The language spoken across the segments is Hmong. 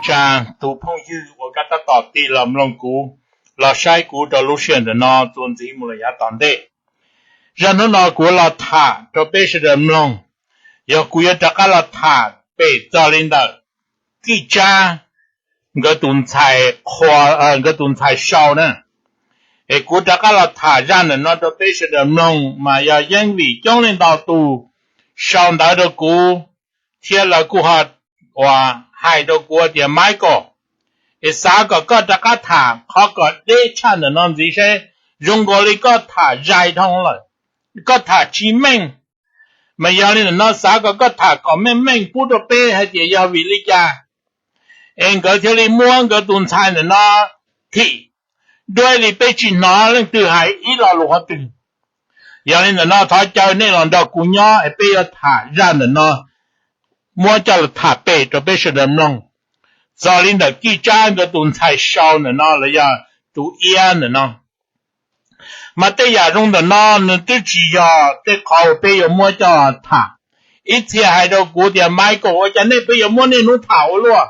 Tsa tus phooj ywg uas koj tab tom tig los mloog kuv, los saib kuv rau lub sij hawm ntawm no txuas ntxiv mus lawm yav tom ntej. Zaj hnub no kuv los tham rau peb sawv daws mloog, yog kuv yuav rov qab los tham pem txog li ntawm Kij Tsab nkawd tus ntxhais qhua, nkawd tus ntxhais sau na. Es kuv rov qab los tham zaj ntawm no rau peb sawv daws mloog, mas yog yeej vim coob leej ntau tus sau ntawv rau kuv, thiab lawv kuj ho uas hais rau kuv tias, Michael, es xav kom koj rov qab tham qhov kom deb tshaj ntawm no ntxiv seb, zoo nkaus li koj tham zais dhau lawm, koj tham tsis meej. Mas yog li ntawm no xav kom koj tham kom meej meej pub rau peb hais tias yog vim li cas es nkawd thiaj li muab nkawd tus ntxhais ntawm no thim duab li peb tsis hnov leej twg hais ib lo lus qhov twg. Yog li ntawm no thov caw nej los nrog kuv nyob es peb yuav tham zaj ntawm no, muab coj los tham pem rau peb sawv daws mloog, txog li ntawm Kij Tsab nkawd tus ntxhais sau ntawm no los yog tus iab ntawm no. Mas tej yam zoo ntawm no nws twb tsis yog tej qhov uas peb yuav muab coj tham. Ib txhia hais rau kuv tias, Michael, ua cas nej pheej yuav muab niaj hnub tham ua luaj?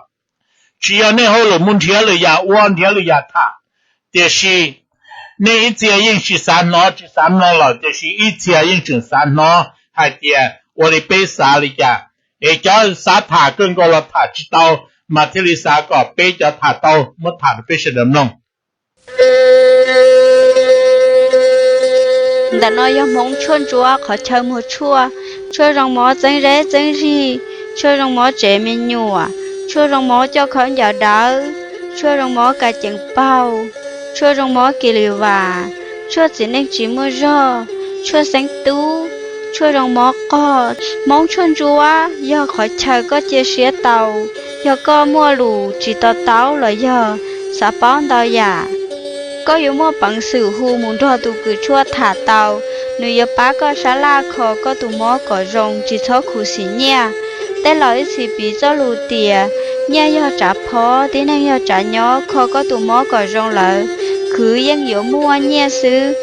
Tsis yog nej hauj lwm mus nrhiav lwm yam ua, nrhiav lwm yam tham, tiam sis nej ib txhia yeej tsis xav hnov tsis xav mloog lawm, tiam sis ib txhia yeej tseem xav hnov hais tias ua li peb xav li cas. Es cov xav tham kawg nkaus los tham tsis tau, mas thiaj li xav kom peb cov tham tau muab tham rau peb sawv daws mloog. Ntawm no yog Hmoob tshuaj ntsuab qhov chaw muag tshuaj. Tshuaj zoo mov txeeb zeb txeeb zig, tshuaj zoo mov tsev me nyuam, tshuaj zoo mov coj khaub ncaws dawb, tshuaj zoo mov kas ceev paug, tshuaj zoo mov kis lis vas, tshuaj txiv neej tsis muaj zog, tshuaj xeeb tub, tshuaj zoo mov qog. Hmoob tshuaj ntsuab yog qhov chaw koj cia siab tau. Yog koj muaj lus tsis to taub los yog xav paub ntau yam, koj yuav muaj peev xwm hu mus nrog tus kws tshuaj tham tau. Nws yuav pab koj sab laj kho koj tus mob kom zoo tsis txhob khuv xim nyiaj. Tej laus ib txhis piv txoj lus tias, nyiaj yog tsav phob, tib neeg yog tsav nyob, kho koj tus mob kom zoo lawm, khwv yeej yuav muaj nyiaj xwb.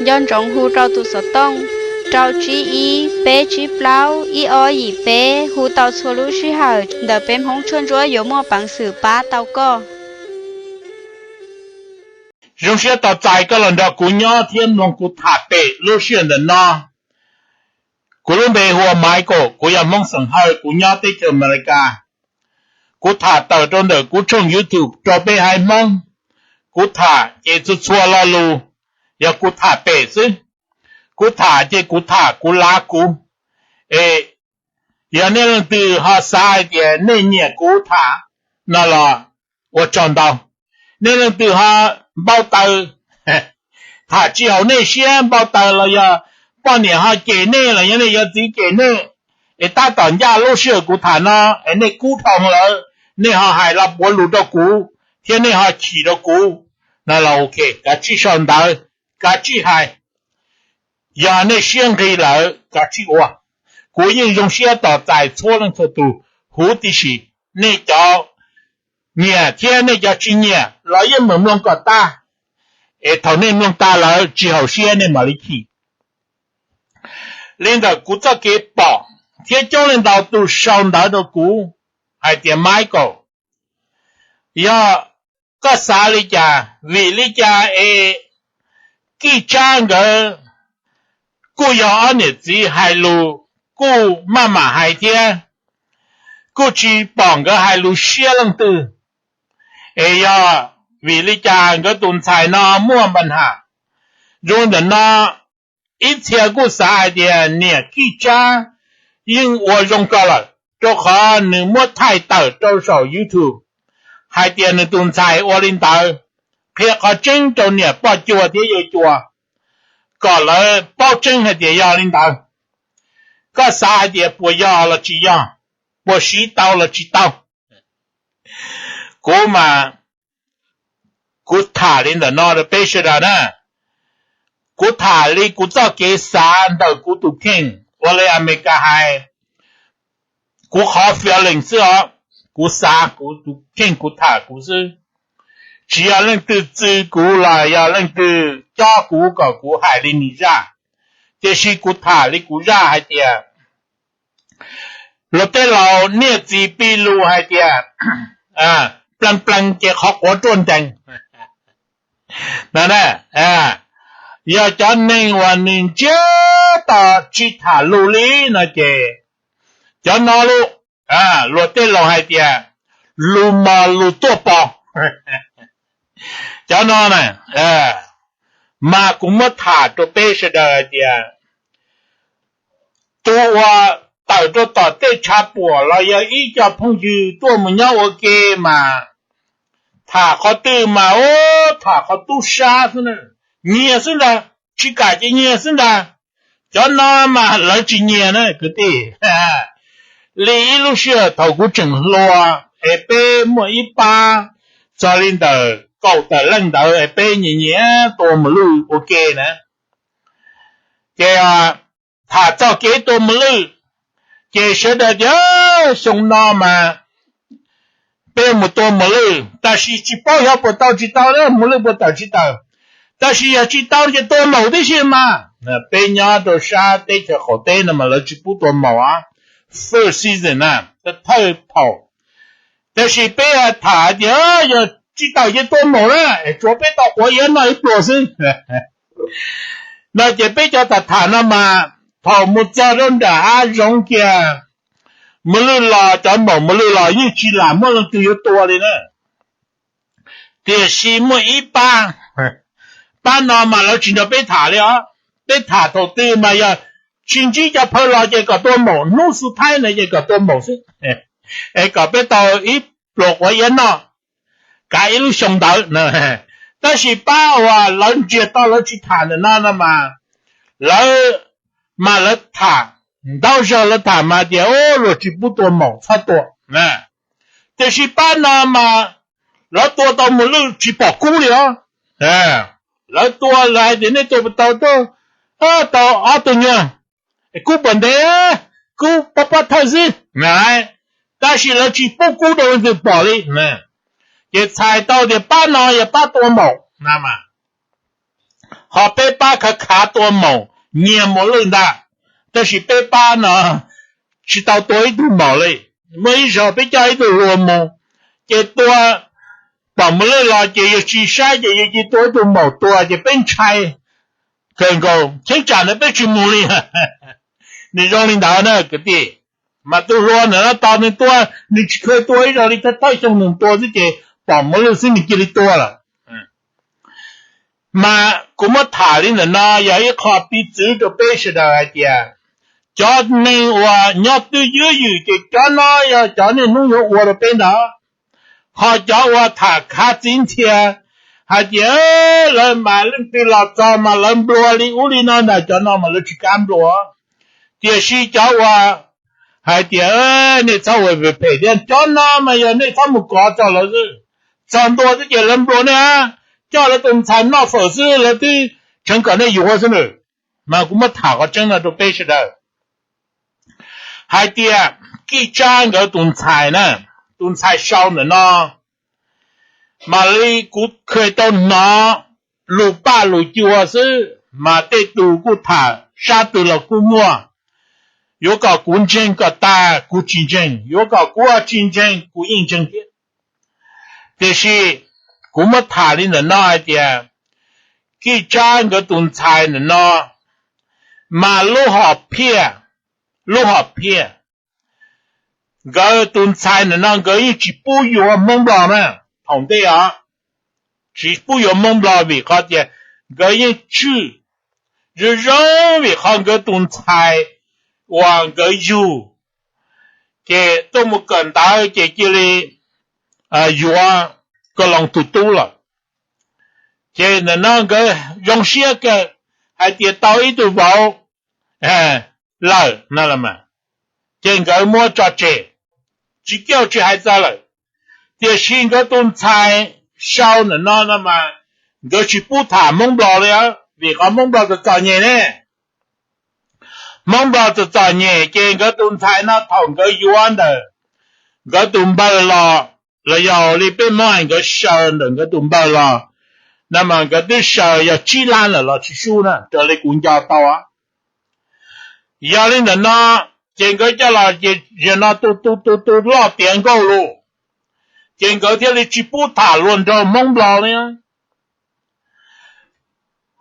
Nco ntsoov hu rau tus xov tooj rau tsib ib peb tsib plaub ib ob yim peb, hu tau txhua lub sij hawm ntawm peb Hmoob tshuaj ntsuab yuav muaj peev xwm pab tau koj. Zoo siab tos txais koj los nrog kuv nyob thiab mloog kuv tham pem lub sij hawm ntawm no. Kuv lub npe hu ua Michael, kuv yog Hmoob xeem Hawj, kuv nyob teb chaws Amelikas. Kuv tham tawm rau ntawm kuv tshooj YouTube rau peb haiv Hmoob. Kuv tham ces txhua txhua lo lus yog kuv tham pem xwb. Kuv tham ces kuv tham kuv lav kuv. Es yog nej leej twg ho xav hais tias nej nyiam kuv tham no los ua tsaug ntau. Nej leej twg ho npau taws, tham tsis haum nej siab, npau taws los yog poj niam ho cem nej los yog nej yawm txiv cem nej, es tab tom ncaj lub sij hawm kuv tham no es nej kub dhau lawm, nej ho hais lo puav lus rau kuv thiab nej ho chim rau kuv no los ok, kav tsij sau ntawv, kav tsij hais. Yog nej siab nqis lawm kav tsij ua. Kuv yeej zoo siab tos txais txhua leej txhua tus huv tib si. Nej cov nyiam thiab nej cov tsis nyiam los yeej meem mloog kom tag, es thaum nej mloog tag lawm tsis haum siab nej mam li chim. Li ntawm kuv txoj kev pom thiab coob leej ntau tus sau ntawv rau kuv hais tias, Michael, yog koj xav li cas, vim li cas es Kij Tsab nkawd kuj yog ob niam txiv hais lus kuj maj mam hais thiab, kuj tsis pom nkawd hais lus siab leej twg, es yog vim li cas nkawd tus ntxhais no muaj npa nham zoo ntawm no. Ib txhia kuj xav hais tias niam Kij Tsab yeej ua zoo kawg lawm, rau qhov nws muab thaij tawm rau saum YouTube hais tias nws tus ntxhais ua li ntawd, qhia qhov tseeb rau niam poj cuag thiab yawg cuag kom lawv paub tseeb hais tias yog li ntawd. Koj xav hais tias puas yog los tsis yog, puas siv tau los tsis tau? Kuv mas, kuv tham li ntawm no rau peb sawv daws na. Kuv tham li kuv txoj kev xav ntawm kuv tus kheej ua li Amelikas hais, kuv qhov feeling xwb os. Kuv xav kuv tus kheej, kuv tham kuv xwb. Tsis yog leej twg txwv kuv los yog leej twg cob kuv kom kuv hais li nws zaj, tiam sis kuv tham li kuv zaj hais tias luag tej laus niaj txiv pib lus hais tias, plees plees ces qhov quav ruaj nrees. No, yog cov neeg uas nws ntsiag to tsis tham lus li no ces cov no lus, luag tej laus hais tias lus mos lus tuaj pov. Cov no na, mas kuv muab tham rau peb sawv daws hais tias tus uas tawm rau tom tej tshav puam los yog ib co phooj ywg tuaj mus nyob ua ke mas tham qhov twg mas ub tham qhov tub sab xwb na, nyiag xwb ntag, tsis kam ces nyiag xwb ntag. Cov no mas lawv tsis nyiag na kwv tij. Li ib lub sij hawm thaum kuv tseem hluas es peb muaj ib pab txog li ntawm kaum tawm leej ntawd es peb nyiam nyiam tua mos lwj ua ke na. Ces tham txog kev tua mos lwj, ces sawv daws tias xyoo no mas peb mus tua mos lwj, tab sis tsis paub xyov puas tau tsis tau, mos lwj puas tawm tsis tawm. Tab sis yog tsis tau ces tua maum tib si mas. Peb nyob rau sab teb chaws qaum teb no mas lawv tsis pub tua maum, first season na, thawj thaum. Tab sis peb tham tias yog tsis tawm ces tua maum na, tsuav peb tau quav iab noj ib pluas xwb. No ces peb cov tham tham no mas thaum mus txog rau nram hav zoov kiag, mos lwj los, cov maum mos lwj los yeej tsis lam muaj leej twg yuav tua li na. Tiam sis muaj ib pab, pab no mas lawv tsis nrog peb tham li os. Peb tham thaum twg mas yog tsis ntsib cov phaw los ces kom tua maum, hnub xu thaib na ces kom tua maum xwb, es kom peb tau ib pluas quav iab noj, kav ib lub xyoo ntawd. Tab sis pab uas lawv ntsiag to lawv tsis tham ntawm no no mas, lawv, mas lawv tham, ntau zaug lawv tham mas tias luag tsis pub tua maum txhob tua. Tiam sis pab no mas lawv tua tau mos lwj tsis pom kub li os. Lawv tua lawv hais tias nej tua puas tau, tau ob tug nyuag, kub puas ntev, kub pob pob thawj xwb. Tab sis lawv tsis pub kub rau leej twg pom li. Ces txhais tau tias pab no yog pab tua maum, ho peb pab khav khav tua maum, nyiag mos lwj ntag. Tab sis peb pab no tsis tau tua ib tug maum li. Muaj ib zaug peb coj ib tug hluas mus, ces tua, pom mos lwj los ces yus tsis saib ces yus cia tua ib tug maum tuag ces peb ntshai kawg nkaus, cheeb tsam ntawd peb tsis mus li. Nws zoo li ntawd na kwv tij. Mas tus hluas ntawm no tos nws tua, nws tsis kheev tua ib zaug li, thawj thawj xyoo nws tua xwb ces pom mos lwj xwb nws cia li tua lawm. Mas kuv muab tham li ntawm no yog ib qho piv txwv rau peb sawv daws hais tias cov neeg uas nyob twj ywm ces cov no yog cov niaj hnub yuav ua rau peb ntag. Ho cov uas tham khav txiv ntxhias hais tias lawv mas leej twg los txog mas lawv nplua li ub li no ntag, cov no mas lawv tsis kam nplua. Tiam sis cov uas hais tias nej txhob ua phem thiab, cov no mas yog nej txhob mus kov txog lawv xwb. Txog ntua xwb ces lawv nplua nej, coj lawv tus ntxhais noj fawm xwb lawv twb tseev kom nej yuav xwb na. Mas kuv muab tham qhov tseeb no rau peb sawv daws hais tias Kij Tsab nkawd tus ntxhais na, tus ntxhais sau ntawm no, mas li kuv kheev tau hnov lus paj lus cua xwb mas tej tus kuj tham sab twg los kuj muaj. Yuav kom kuv ntseeg kom tag kuv tsis ntseeg, yuav kom kuv tsis ntseeg kuv yeej ntseeg thiab. Tiam sis kuv muab tham li ntawm no hais tias Kij Tsab nkawd tus ntxhais ntawm no mas lub hom phiaj, lub hom phiaj, nkawd tus ntxhais ntawm no nkawd yeej tsis pub yuav Hmoob Nplog na. Thaum ntej os, tsis pub yuav Hmoob Nplog vim qhov tias nkawd yeej tswj zoo zoo vim qhov nkawd tus ntxhais uas nkawd yug ces tuaj mus kawm ntawv ces cia li yuav Ko Loos tus tub lawm. Ces ntawm no nkawd zoo siab kawg hais tias tau ib tug vauv lawm no, ces nkawd muab tso tseg, tsis coj tsis hais txog lawm. Tiam sis nkawd tus ntxhais sau ntawm no no mas nkawd tsis pub tham Hmoob Nplog li, vim qhov Hmoob Nplog txom txom nyem ne. Hmoob Nplog txom txom nyem ces nkawd tus ntxhais no thaum nkawd yuav ntawm nkawd tus npawg los, los yog li peb Hmoob hais nkawd saws ntawm nkawd tus npawg los, no mas nkawd twb saws yog tsib lab lawm los tsis sub na, raws li kuv nco tau. Yog li ntawm no, Ces nkawd coj los ces zaum no tu tu tu tu loj tiav nkauj lauj. Ces nkawd thiaj li tsis pub tham luag nraug Hmoob Nplog li.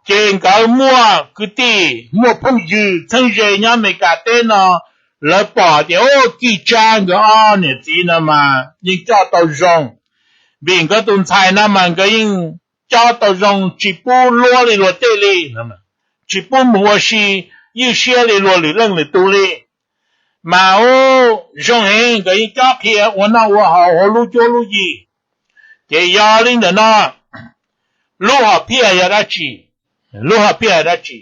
Ces nkawd muaj kwv tij, muaj phooj ywg txheeb ze nyob Amelikas teb no, lawv pom tias, o, Kij Tsab nkawd ob niam txiv no mas yeej coj tau zoo, vim nkawd tus ntxhais no mas nkawd yeej coj tau zoo, tsis pub luag li luag tej li, tsis pub mus ua si ywj siab li luag lwm leej lwm tus li. Mas u, zoo heev, nkawd yeej cob qhia ua noj ua haus hauv lub cuab lub yig. Ces yog li ntawm no, lub hom phiaj yog dab tsi? Lub hom phiaj yog dab tsi?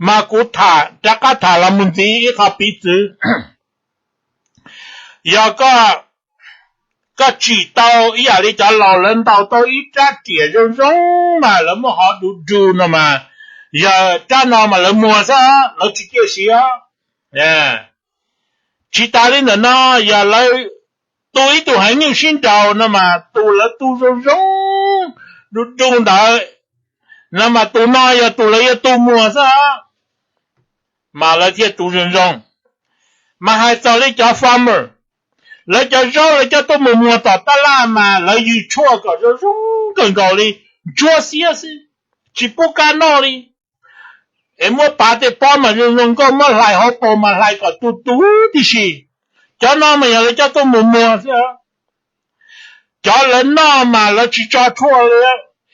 Mas kuv tham rov qab tham los mus ntxiv ib qho piv txwv. Yog koj, koj tsim tau ib yam li cov laus lawv ntaus tau ib rab riam zoo zoo mas lawv muab hov du du no mas, yog rab no mas lawv muag xwb, lawv tsis ciaj siv. Tsis tas li ntawm no, yog lawv tu ib tug heev nyuj sib nraus no mas tus lawv tu zoo zoo du du ntawd no mas tus no yog tus lawv yuav tu muag xwb, mas lawv thiaj tu zoo zoo. Mas hais txog li cov farmer, lawv cov zaub lawv coj tuaj mus muag tom tab laj mas lawv yws tshuaj kom zoo zoo kawg nkaus li, ntsuab xiab xwb, tsis pub kab noj li. Es muab pav tej pob mas zoo zoo nkauj, muab hlais hauv paus mas hlais kom tu tu tib si. Cov no mas yog lawv coj tuaj mus muag xwb. Cov lawv noj mas lawv tsis tso tshuaj li,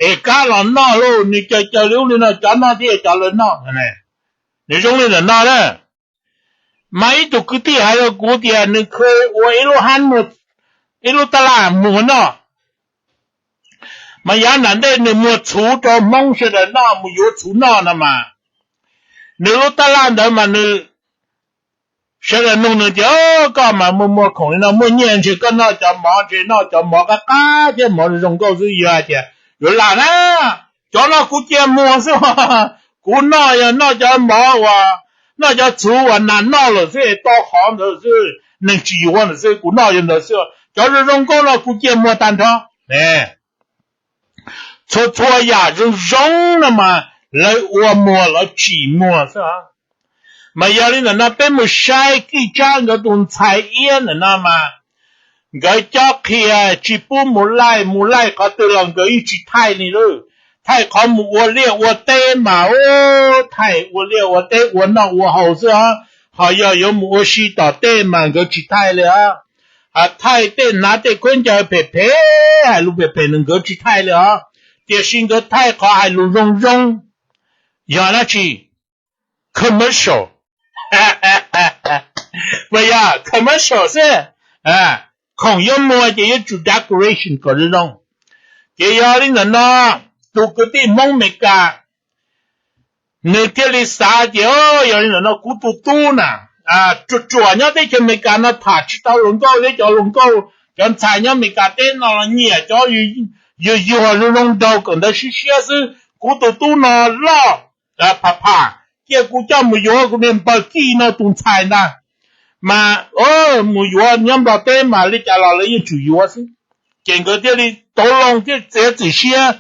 es kab los noj lauj, nws caws caws li ub li no, cov no thiaj cov lawv noj. Nws zoo li ntawm no na. Mas ib tug kwv tij hais rau kuv tias nws khwv ua ib lub hab, ib lub tab laj mus noj. Mas yav nram ntej nws muag txhuv rau Hmoob sawv daws noj, mus yuav txhuv noj no mas, nws lub tab laj ntawd mas nws, sawv daws nug nws tias, koj mas muag muag khoom li no muaj nyiaj ntshe koj noj cov mov, ntshe noj cov mov qab qab thiab mov zoo nkauj xwb. Yog hais tias yuav lam na, cov no kuv cia muag xwb. Kuv noj yog noj cov mov uas, noj cov txhuv uas nas noj lawm xwb, tau qhov ntawd xwb, neeg tsis yuav ntawd xwb, kuv noj yog ntawd xwb. Cov zoo zoo nkauj no kuv cia muag tag nrho. Txhua txhua yam zoo zoo no mas lawv ua muag, lawv tsim muag xwb. Mas yog li ntawm no peb mus saib Kij Tsab nkawd tus ntxhais Iab ntawm no mas, nkawd cob qhia tsis pub mus laij, mus laij qhov twg los nkawd yeej tsis thaij li lauj. Thaij qhov mus ua liaj ua teb mas, thaij ua liaj ua teb ua noj ua haus xwb os. Ho yog yuav mus ua si tom tej mas nkawd tsis thaij li os. Thaij tej hnav tej khaub ncaws phem phem, hais lus phem phem no nkawd tsis thaij li os. Tiam sis nkawd thaij qhov hais lus zoo zoo. Yog dab tsi? Commercial. Mas yog commercial xwb. Khoom yuav muag ces yuav tsum decoration kom zoo zoo. Ces yog li ntawm no, tus kwv tij Hmoob Amelikas nws thiaj li xav tias, yog li ntawm no kuv tus tub na, ruam ruam nyob teb chaws Amelikas no tham tsis tau hluas nkauj thiab cov hluas nkauj, cov ntxhais nyob Amelikas teb no los nyiam cov yuag yuag zoo zoo nraug kawm ntawv siab siab xwb. Kuv tus tub no loj pham pham, cia kuv coj mus yuav kuv niag npawg Kij no tus ntxhais ntag. Mas mus yuav nyob Nplog teb mas li cas los lawv yeej tsum yuav xwb. Ces nkawd thiaj li tau loo thiab txiav txim siab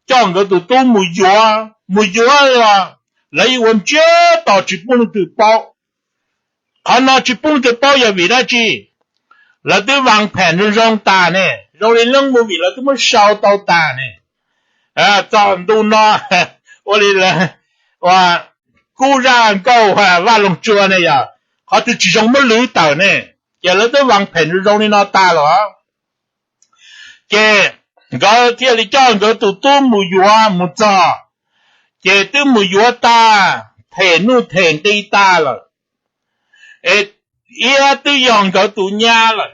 coj nkawd tus tub mus yuav. Mus yuav los lawv yeej ua ntsiag to tsis pub leej twg paub. Qhov no tsis pub leej twg paub yog vim dab tsi? Lawv twb vaas phem zoo zoo tas ne, zoo li lub movie lawv twb muab sau tau tas ne. Txog ntu no ua li lawv, ua, kub zaj nkauj Vaj Loog Tsua ne yog qhov twg tsis zoo muab lwv tawm ne. Ces lawv twb vaas phem zoo zoo li no tas lawm. Ces nkawd thiaj li coj nkawd tus tub mus yuav mus txog, ces twb mus yuav tag, them nuj them nqi tag lawm, es Iab twb yog nkawd tus nyab lawm.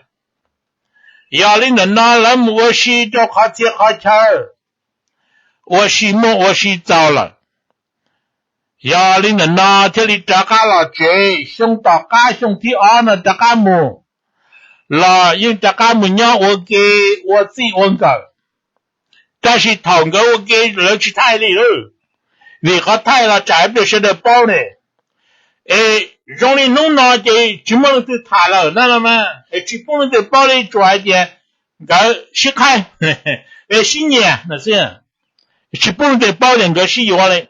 Yog li ntawm no lawv mus ua si rau qhov txhia qhov chaw, ua si muaj ua si txaus lawm. Yog li ntawm no thiaj li rov qab los tsev, xyoo tom qab xyoo thib ob no rov qab mus, los yeej rov qab mus nyob ua ke, ua txij ua nkawm. Tab sis thaum nkawd ua ke lawv tsis thaij li lauj, vim qhov thaij los tsam ib pliag sawv daws paub ne. Es zoo li hnub no ces tsis muaj leej twg tham lawm na, es tsis pub leej twg paub li, tsuas hais tias nkawd sib qhaib, es sib nyiam no xwb, tsis pub leej twg paub tias nkawd sib yuav li.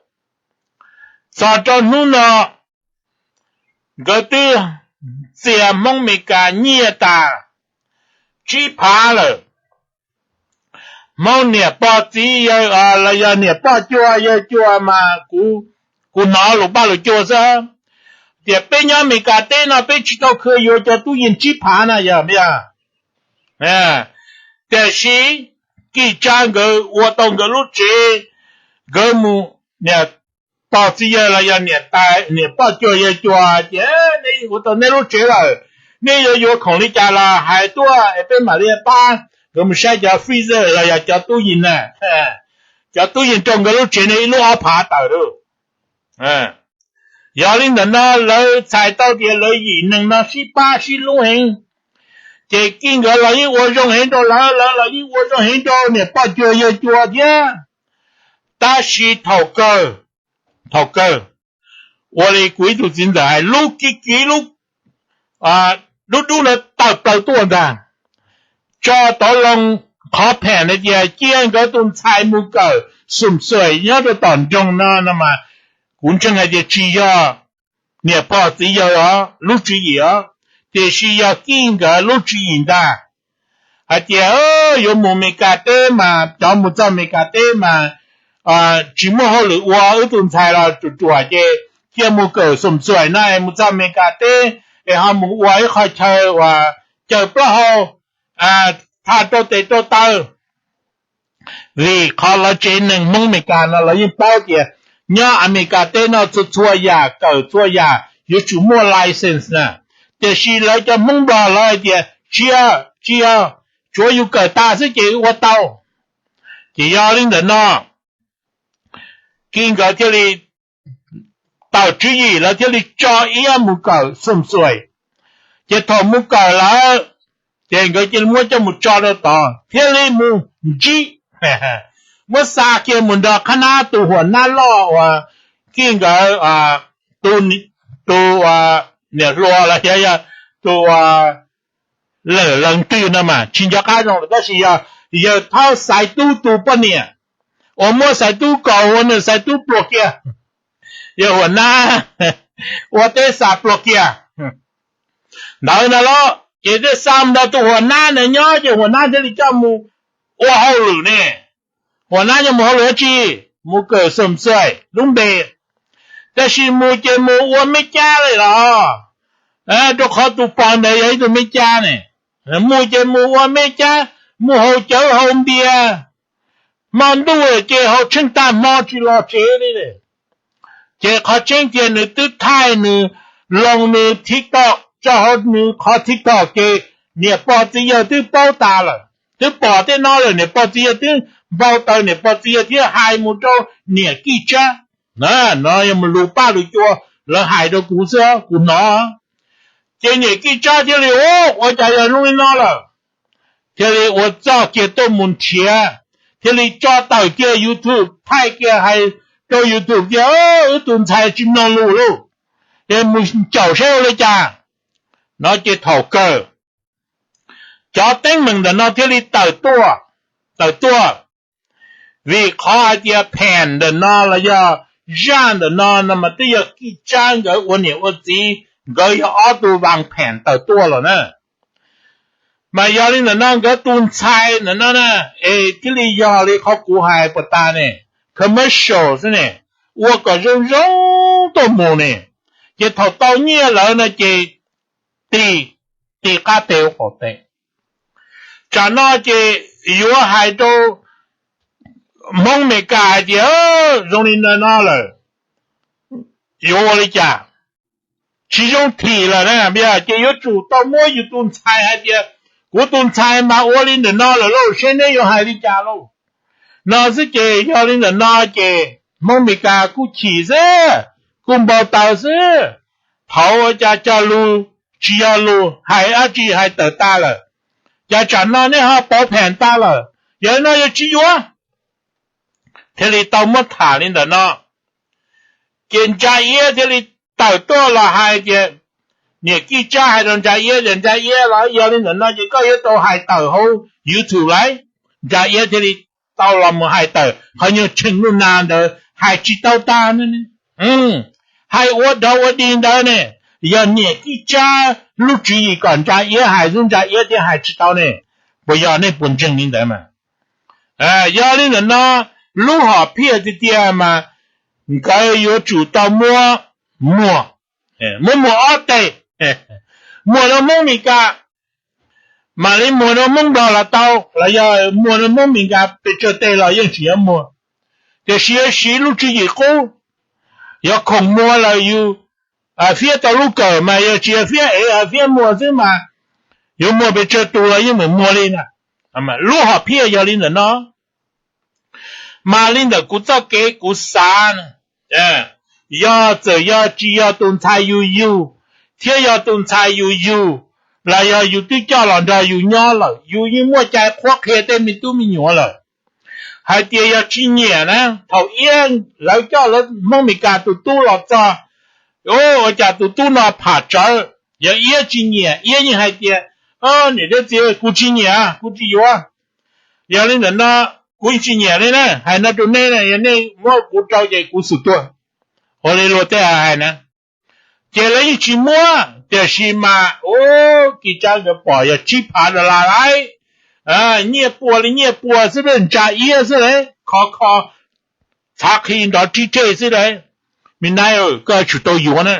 Txog rau hnub no, nkawd twb txias Hmoob Amelikas nyiaj tas tsib phav lawm. Hmoob niam pog txiv yawg los yog niam poj cuag yawg cuag mas kuv hnov lus paj lus cua xwb, tias peb nyob Amelikas teb no peb tsis tau khw yuav cov tub yees tsib phav na yog, tiam sis Kij Tsab nkawd ua tau nkawd lub tsev, nkawd mus niam pog txiv yawg los yog niam poj cuag yawg cuag ces neb ua tau neb lub tsev lawm, neb yuav yuav khoom li cas los hais tuaj es peb mam li pab nkawd mus saib cov freezer los yog cov tub yees na, cov tub yees rau nkawd lub tsev no ib lub ob phav tawm lawm. Yog li ntawm no lawv txhais tau tias lawv yim neeg no sib pab sib hlub heev, ces Kij nkawd los yeej ua zoo heev rau lawv, lawv los yeej ua zoo heev rau niam poj cuag yawg cuag thiab. Tab sis thaum kawg, thaum kawg, ua li kuv ib tug txiv ntxawm hais, lub kiv kiv lub dub dub no tawm plaws tuaj ntag, tso tov loo qhov phem na tias cia nkawd tus ntxhais mus kawm xum xuaim nyob rau tom nroog no no mas, kuv ntseeg hais tias tsis yog niam pog txiv yawg os lub tswv yim os, tiam sis yog Kij nkawd lub tswv yim ntag. Hais tias yuav mus Amelikas teb mas cov mus txog Amelikas teb mas tsis muaj hauj lwm ua, wb tus ntxhais los ruam ruam ces cia mus kawm xum xuaim no es mus txog Amelikas teb es ho mus ua ib qho chaw uas caw plaub hau, thaj rau tes rau taw. Vim qhov lawv tsev neeg Hmoob Amelikas no lawv yeej paub tias nyob Amelikas teb no txhua txhua yam kawm txhua yam yuav tsum muaj license na, tiam sis lawv cov Hmoob Nplog lawv hais tias tsis yog, tsis yog, tsuav yus kawm tas xwb ces ua tau. Ces yog li ntawm no Kij nkawd thiaj li tawm tswv yim lawv thiaj li tso iab mus kawm xum xuaim. Ces thaum mus kawm lawm, ces nkawd cia li muab coj mus tso rau tod thiaj li mus ntsib, muab xa kiag mus nrog qhab nab tus huam nab loj uas Kij nkawd, tus, tus niam hluas los yog tus lawm leej twg no mas tsis nco qab zoo lawm tab sis yog yawg Thaub Xaiv Tub tus poj niam uas muab Xaiv Tub kaus ua nws Xaiv Tub pluag kiag, yog huam nab ua teb xa pluag kiag ntawd no los ces thiaj xa mus nrog tus huam nab ntawd nyob ces huam nab thiaj li coj mus ua hauj lwm ne. Huam nab coj mus hauj lwm dab tsi? Mus kawm xum xuaim lub npe, tab sis mus ces mus ua me cab li los, rau qhov tus pog ntawd yog ib tug me cab ne. Mus ces mus ua me cab, mus haus cawv haus npias, hmo ntuj ces haus tsheej tag hmo tsis los tsev li. Ces qhov tseeb tiag nws twb thaij nws, loo nws TikTok tso hauv nws qhov TikTok ces niam pog txiv yawg twb paub tas lawm, twb pom tej no lawm, niam pog txiv yawg twb npau taws, niam pog txiv yawg thiaj hais mus rau niam Kij Tsab. No yog mus lus paj lus cua lawv hais rau kuv xwb kuv hnov. Ces niam Kij Tsab thiaj li, ua cas yog zoo li no lawm, thiaj li ua txoj kiag tuaj mus nrhiav, thiaj li tso tawm kiag YouTube, thaij kiag hais rau YouTube tias wb tus ntxhais tsis mloog lus lauj, es mus caum saib ua li cas. No ces thaum kawg cov teeb meem ntawm no thiaj li tawm tuaj, tawm tuaj, vim qhov hais tias pheem ntawm no los yog zaj ntawm no no mas twb yog Kij Tsab nkawd ua niam ua txiv, nkawd yog ob tug vas pheem tawm tuaj los na. Mas yog li ntawm no nkawd tus ntxhais ntawm no na, es thiaj li yog li qhov kuv hais puas tas ne, commercial xwb ne, ua kom zoo zoo tuaj mus ne, ces thaum tau nyiaj lawm no ces tig, tig qab tes ua qaum tes. Tsam no ces yuav hais rau Hmoob Amelikas hais tias zoo li ntawm no lawm, yuav ua li cas? Tsis zoo thim lawm na, ces yuav tsum tau muab yus tus ntxhais hais tias kuv tus ntxhais mas ua li ntawm no lawm lauj, seb neb yuav hais li cas lauj. No xwb ces yog li ntawm no ces Hmoob Amelikas kuj chim xwb, kuj npau taws xwb. Thaum ua cas cog lus tsis yog lus, hais dab tsi hais tawm tas lawm, cas tsam no neb ho pauv pheem tas lawm, yog li no yuav tsis yuav. Thiaj li tau muab tham li ntawm no. Ces Ntsa Iab thiaj li tawm tuaj los hais tias, niam Kij Tsab hais rau Ntsa Iab tias Ntsa Iab los yog li ntawm no ces koj yuav tau hais tawm hauv YouTube lauj. Ntsa Iab thiaj li tau los mus hais tawm qhov nyuag tsheej lub nas ntawd hais tsis tau tag ne, hais ua dog ua dig ntawd ne. yog niam Kib Tsab lub tswv yim kom Ntsa Iab hais xwb, Ntsa Iab thiaj hais tsis tau ne. Puas yog? Nej puas ntseeg li ntawd mas? Yog li ntawm no, lub hom phiaj tiag tiag mas nkawd yuav tsum tau muab muag, muab muag ob teg, muag rau Hmoob Mes Kas, mam li muag rau Hmoob Nplog los tau, los yog muag rau Hmoob Mes Kas pes tsawg teg los yeej tsis yuav muag. Tiam sis yuav siv lub tswv yim qub, yog khoom muag lawm yus fiab tau lub kawm mas yog tsis yog fiab ev, fiab muag xwb mas yuav muag pes tsawg tus los yeej meem muag li na. Lub hom phiaj yog li ntawm no. Mas li ntawm kuv txoj kev kuv xav, yog txawm yog tsis yog tus ntxhais yus yug, thiab yog tus ntxhais yus yug, los yog yus twb coj los nrog yus nyob lawm, yus yeej muaj cai qhuab qhia tej me tub me nyuam lawm. Hais tias yog tsis nyiam na, thaum Iab lawv coj lawv Hmoob Mes Kas tus tub los txog, ua cas tus tub no pham tsawv. Yog Iab tsis nyiam, Iab yeej hais tias, niam thiab txiv, kuv tsis nyiam, kuv tsis yuav. Yog li ntawm no, kuv yeej tsis nyiam li na, hais no rau nej, yog nej muab kuv rau ces kuv xum tuag. Ua li luag tej hais na. Ces lawv yeej tsis muab, tiam sis mas ua Kib Tsab nkawd pom yog tsib phav dollar lauj, nyiaj pua li nyiaj pua xwb, Ntsa Iab xwb lauj, kho kho txhav qhi nrov rib reg xwb lauj. Me nab, koj yuav tsum tau yuav na.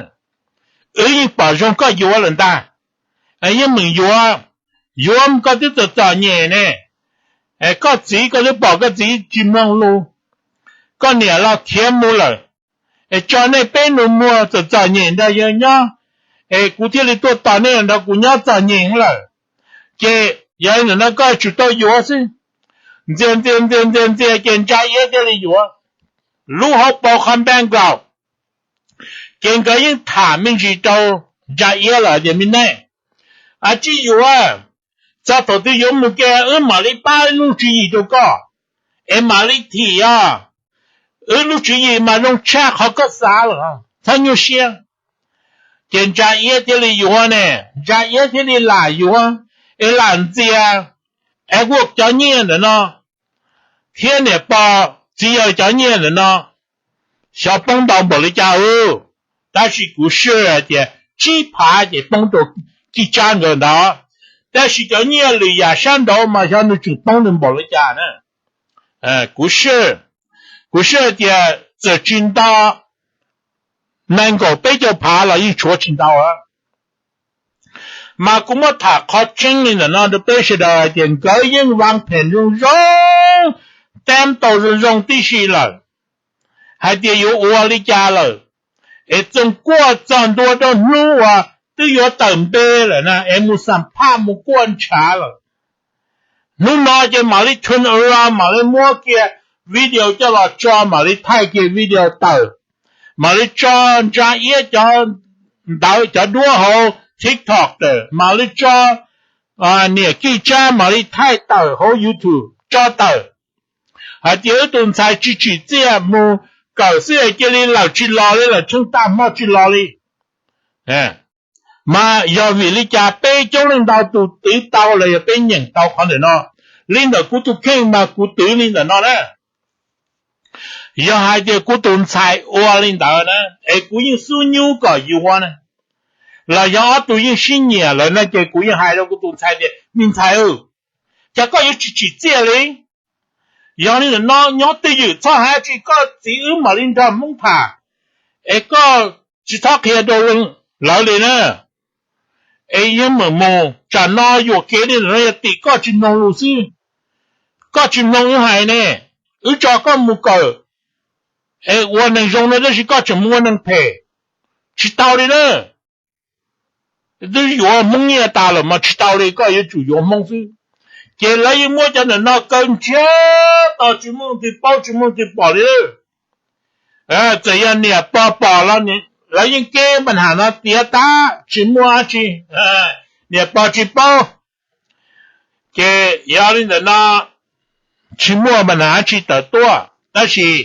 Wb yeej pom zoo koj yuav lawm ntag. Yeej meem yuav, yuav koj twb txom txom nyem ne. Koj txiv, koj twb pom koj txiv tsis mloog lus, koj niam los khiav mus lawm, es tso nej peb nus muag txom txom nyem nrog yawg nyob, es kuv thiaj li tuaj tos nej los nrog kuv nyob txom nyem lawm. Ces yog li ntawm no koj yuav tsum tau yuav xwb. Ntxias ntxias ntxias ntxias ntxias ces Ntsa Iab thiaj li yuav lub hauv paus qhov background. Ces nkawd yeej tham me ntsis rau Ntsa Iab lawm tias, me nab, a tsis yuav, txog thaum twg yuav mus kiag wb mam li pab lub tswv yim rau koj, es mam li thim os. Wb lub tswv yim mas zoo tshaj qhov koj xav lawm, txhob nyuaj siab. Ces Ntsa Iab thiaj li yuav ne, Ntsa Iab thiaj li lam yuav, es lam ntxias, es kuj cov nyiaj ntawm no thiab niam pog txiv yawg cov nyiaj ntawm no xyov poob ntau npaum li cas ub, tab sis kuv sure hais tias tsib phav ces poob rau Kib Tsab nkawd ntawd, tab sis cov nyiaj lwm yam sab nraud mas xyov nws tseem poob nws npaum li cas na. Kuv sure, kuv sure hais tias txawm tsis nto nees nkaum peb caug phav los yeej tshuav tsis ntau. Mas kuv muab tham qhov tseeb li ntawm no rau peb sawv daws hais tias nkawd yeej vav phem zoo zoo, tab tau zoo zoo tib si lawm, hais tias yuav ua li cas lawm, es txoos kuaj txog ntua rau hnub uas twb yuav tawm npe lawm na, es mus xam phaj mus kuaj ntshav lawm. Hnub no ces mam li turn around, mam li muab kiag video coj los tso, mam li thaij kiag video tawm, mam li tso Ntsa Iab cov ntawv cov duab hauv TikTok tawm, mam li tso niam Kij Tsab mam li thaij tawm hauv YouTube tso tawm, hais tias wb tus ntxhais tsis tsim txiaj mus kawm xwb es cia li lawm tsis los li, lawm tsheej tag hmo tsis los li. Mas yog vim li cas peb coob leej ntau tus twv tau los yog peb nyeem tau qhov ntawm no? Li ntawm kuv tus kheej mas kuv twv li ntawm no na. Yog hais tias kuv tus ntxhais ua li ntawd na, es kuv yeej xub nyub kom yuav na, los yog ob tug yeej sib nyiam lawm no ces kuv yeej hais rau kuv tus ntxhais tias, me ntxhais, cas koj yuav tsis tsim txiaj li? Yog li ntawm no nyob twj ywm txhob hais tsis, koj txiv wb mam li nrog Hmoob tham, es koj tsis txhob qhia rau lawv li na. Es yeej meem mus, tsam no yuam kev li ntawm no yog tim koj tsis mloog lus xwb. Koj tsis mloog wb hais ne, wb tso koj mus kawm, es ua neeg zoo no tab sis koj tseem mus ua neeg phem, tsis tau li na. Twb yuav Hmoob nyiaj tas lawm mas tsis tau li, koj yuav tsum yuav Hmoob xwb. Ces lawv yeej muab cov ntawm no kaw nrhiav tau tsis muaj leej twg paub tsis muaj leej twg pom li. Txawm yog niam pog pom los lawv yeej keb npa nham no tiav tas tsis muaj dab tsi, niam pog tsis paub. Ces yog li ntawm no tsis muaj npa nham dab tsi tawm tuaj, tab sis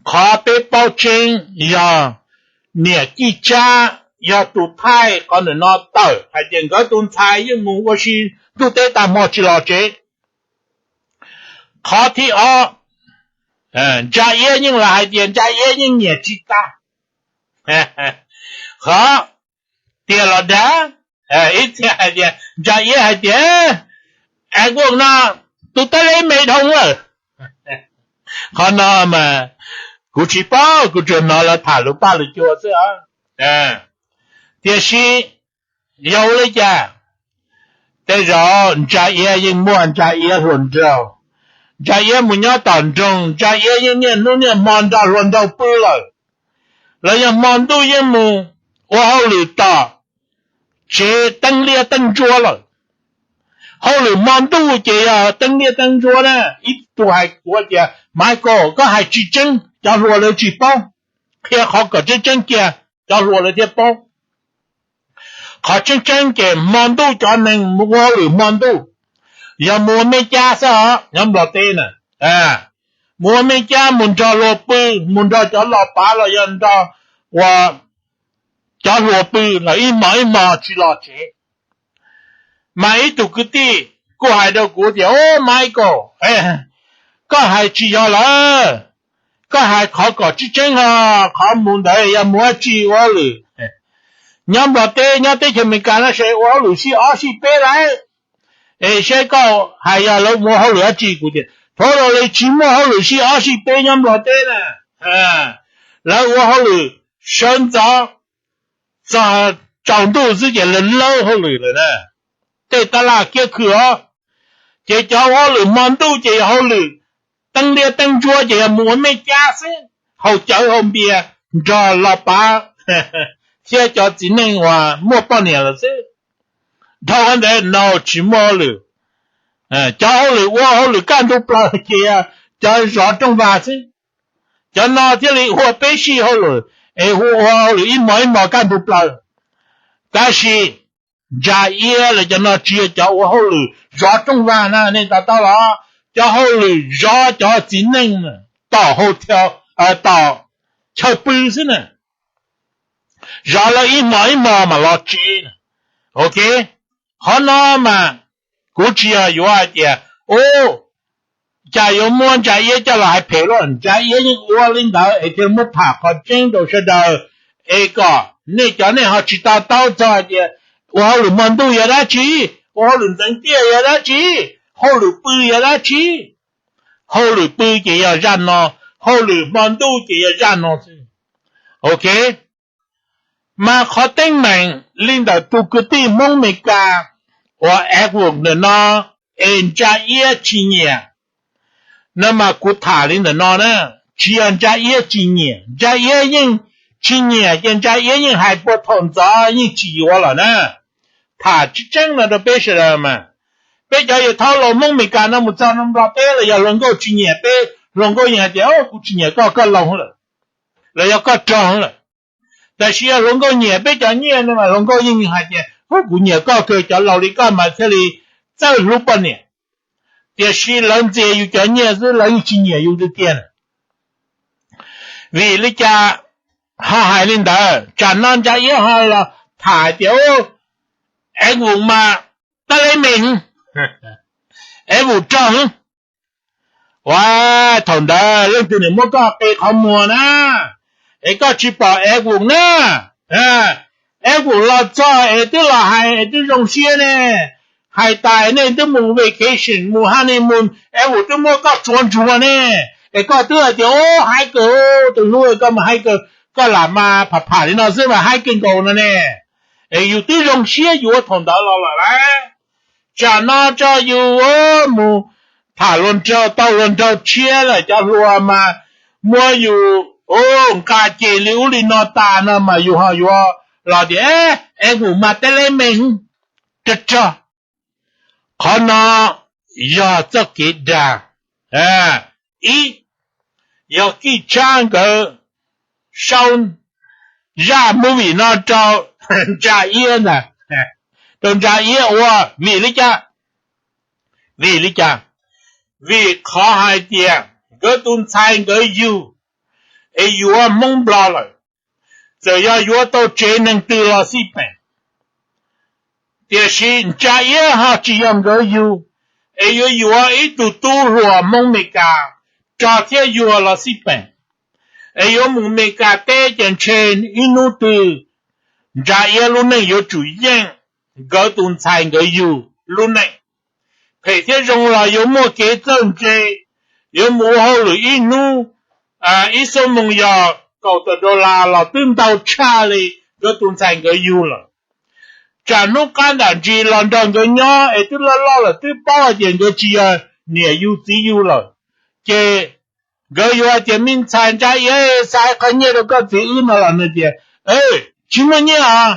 qhov peb paub tseeb yog niam Kij Tsab yog tus thaij qhov ntawm no tawm hais tias nkawd tus ntxhais yeej mus ua si ntuj teb tag hmo tsis los tsev. Qhov thib ob, Ntsa Iab yeej los hais tias Ntsa Iab yeej nyiam tsis tag. Qhov tiag los dag. Ib txhia hais tias Ntsa Iab hais tias, As Voos no tus tab leb me dhau lawm. Qhov no mas kuv tsis paub, kuv tsuas hnov lawv tham lus paj lus cua xwb os. Tiam sis yog ua li cas, tej zaum Ntsa Iab yeej muaj Ntsa Iab hluas nraug. Ntsa Iab mus nyob tom nroog, Ntsa Iab yeej niaj hnub niaj hmo nrog hluas nraug pw lawm. Los yog hmo ntuj yeej mus ua hauj lwm tom tsev teeb liab teeb ntsuab lawm. Hauj lwm hmo ntuj ces yog teeb liab teeb ntsuab na. Ib tug hais kuv tias, Michael, koj hais tsis tseeb, cov hluas lawv tsis paub. Qhia qhov kom tseeb tseeb kiag, cov hluas lawv thiaj paub. Qhov tseeb tseeb ces hmo ntuj cov neeg mus ua hauj lwm hmo ntuj, yog mus ua me cab xwb os, nyob Nplog teb na. Mus ua me cab, mus nrog luag pw, mus nrog cov los pav los yog nrog ua cov hluas pw los ib hmos ib hmos tsis los tsev. Mas ib tug kwv tij kuj hais rau kuv tias, Au Michael, koj hais tsis yog lawm, koj hais qhov kom tseeb tseeb os, qhov mus ntawd yog mus ua tsi ua hauj lwm. Nyob Nplog teb, nyob teb chaws Amelikas no seb ua hauj lwm sij ob sij peb lawm. Es seb koj hais yog lawv mus ua hauj lwm dab tsi? Kuv tias, Thov los lawv tsis muaj hauj lwm sij ob sij peb nyob Nplog teb na. Lawv ua hauj lwm sawv ntxov txog tsaus ntuj xwb ces lawv lawb hauj lwm lawm na. Tej tab laj kiab khw os. Ces cov ua hauj lwm hmo ntuj ces yog hauj lwm teeb liab teeb ntsuab, ces yog mus ua me cab xwb, haus cawv haus npias nrog los pav thiab cov txiv neej uas muaj poj niam lawm xwb. Dhau qhov ntawd no tsis muaj hauj lwm. Cov hauj lwm ua hauj lwm kaj ntug plaws ces yog cov zov rooj vag xwb. Cov no thiaj li ua peb sij hauj lwm, es ua hauj lwm ib hmos ib hmos kaj ntug plaws. Tab sis Ntsa Iab lawv cov no tsis yog cov ua hauj lwm zov rooj vag na, nej to taub los? Cov hauj lwm zov cov txiv neej tom hotel, tom chaw pw xwb na. Zov lawv ib hmos ib hmos mam los tsev. Ok, qhov no mas kuv tsis yog yuav hais tias, u, cas yuav muab Ntsa Iab coj los hais phem luaj. Ntsa Iab yeej ua li ntawd es thiaj muab tham qhov tseeb rau sawv daws, es kom nej cov nej ho tsis to taub txog hais tias ua hauj lwm hmo ntuj yog dab tsi, ua hauj lwm ntxeev tiaj yog dab tsi, hauj lwm pw yog dab tsi. Hauj lwm pw ces yog zaj no, hauj lwm hmo ntuj ces yog zaj no xwb. Ok, mas qhov teeb meem li ntawm tus kwv tij Hmoob Amelikas uas Edward ntawm no, es Ntsa Iab tsis nyiam no mas kuv tham li ntawm no na, tsis yog Ntsa Iab tsis nyiam, Ntsa Iab yeej tsis nyiam ces Ntsa Iab yeej hais puag thaum ntxov yeej tsis yuav lawm na. Tham tseeb tseeb no rau peb sawv daws mas, peb cov yawg thaub laus Hmoob Amelikas no mus txog Nplog teb los yog hluas nkauj tsis nyiam peb, hluas nkauj yeej hais tias, kuv tsis nyiam koj, koj laus lawm, los yog koj rog lawm. Tab sis yog hluas nkauj nyiam peb cov nyiaj no mas hluas nkauj yeej hais tias, kuv nyiam koj kawg, cov laus li koj mas thiaj li txawj hlub poj niam. Tiam sis lawv ntxias yus cov nyiaj xwb, lawv yeej tsis nyiam yus tiag tiag. Vim li cas ho hais li ntawd? Tsam no Ntsa Iab ho los tham hais tias, Edward mas tab leb me, Edward rog. Ua, thaum ntawd leej twg niam muab koj qe qhov muag na, es koj tsis pom Edward na. Edward los txog es twb los hais es twb zoo siab ne. Hais tas nej twb mus vacation mus honeymoon, Edward twb muab koj tsuav ntsuag ne. Es koj twb hais tias, o, haib kawg, tus hlub, koj mas haib kawg, koj lam mas pham pham li no xwb mas haib kawg nkaus no ne. Es yus twb zoo siab yuav thaum ntawd los lawm lauj. Tsam no tso yus mus tham hluas nraug, tau hluas nraug tshiab lawm, cov hluas mas muab yus nqa ceg li ub li no tas no mas yus ho yuav los tias, Edward mas tab leb me, rog rog. Qhov no yog txoj kev dag. Ib, yog Kij Tshab nkawd sau zaj movie no rau Ntsa Iab ntag, rau Ntsa Iab ua. Vim li cas? Vim li cas? Vim qhov hais tias nkawd tus ntxhais nkawd yug es yuav Hmoob Nplog lawm, txawm yog yuav tau tsev neeg twg los xij peem. Tiam sis Ntsa Iab ho tsis yog nkawd yug, es yuav yuav ib tug tub hluas Hmoob Meskas rog thiab yuag los xij peem. Es yuav mus Meskas teb ces ntshe ib hnub twg Ntsa Iab lub neej yuav tsum yeej nkawd tus ntxhais nkawd yug lub neej. Phem thiab zoo los yuav muaj kev txawj ntse, yuav mus ua hauj lwm ib hnub ib xuab moos yog kaum tawm dollar los twb ntau tshaj li nkawd tus ntxhais nkawd yug lawm. Tsam hnub qab ntam ntsis los nrog nkawd nyob es twb loj loj lawm twb paub hais tias nkawd tsis yog niam yug txiv yug lawm, ces nkawd yuav hais tias, me ntxhais Ntsa Iab, xa qhov nyiaj rau koj txiv wb no los nws tias, tsis muaj nyiaj os,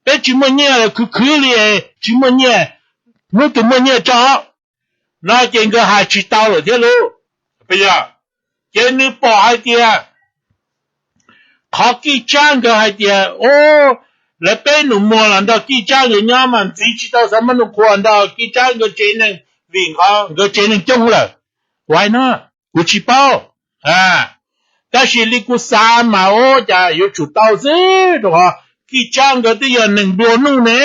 peb tsis muaj nyiaj, khwv khwv li, tsis muaj nyiaj, hnub twg muaj nyiaj tso. No ces nkawd hais tsis tau lawm thiab lauj. Yog, ces nws pom hais tias qhov Kij Tsab nkawd hais tias, o, lawv peb nus muag los nrog Kij Tsab nkawd nyob mas ntxiv tsis tau xav muab nws qhuas nrog Kij Tsab nkawd tsev neeg, vim qhov nkawd tsev neeg coob lawm. Ua no, kuv tsis paub, tab sis li kuv xav mas ua cas yuav tsum tau xwb rau qhov Kij Tsab nkawd twb yog neeg nplua nuj ne.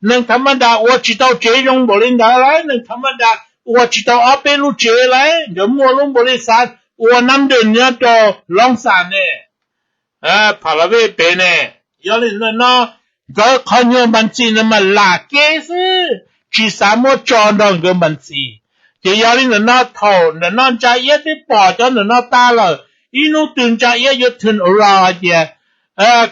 Neeg tham ma das ua tsis tau tsev zoo npaum li ntawd lauj, neeg tham ma das ua tsis tau ob peb lub tsev lauj, nkawd muaj lub npaum li xav ua nab nrwg nyob rau Loob Xam ne, Pha La Vej pem ne. Yog li ntawd no, nkawd qhov nyuag npas ntxhi no mas lam keb xwb, tsis xav muab tso nrog nkawd npas ntxhi. Ces yog li ntawd no thaum ntawm no Ntsa Iab twb pom cov ntawm no tag lawm, ib hnub twg Ntsa Iab yuav thwm ua los hais tias,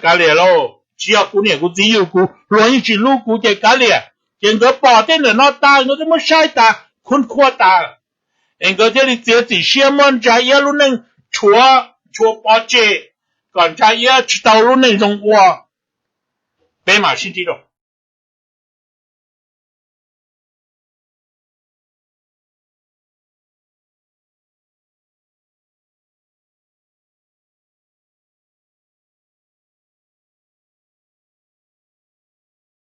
kav liam lauj, tsis yog kuv niam kuv txiv yug kuv, luag yeej tsis hlub kuv ces kav liam. Ces nkawd pom tej ntawm no tag nkawd twb muab saib tas, khua khua tas, es nkawd thiaj li txiav txim siab muab Ntsa Iab lub neej rhuav, rhuav pov tseg, kom Ntsa Iab tsis tau lub neej zoo ua. Peb mam sib ntsib dua.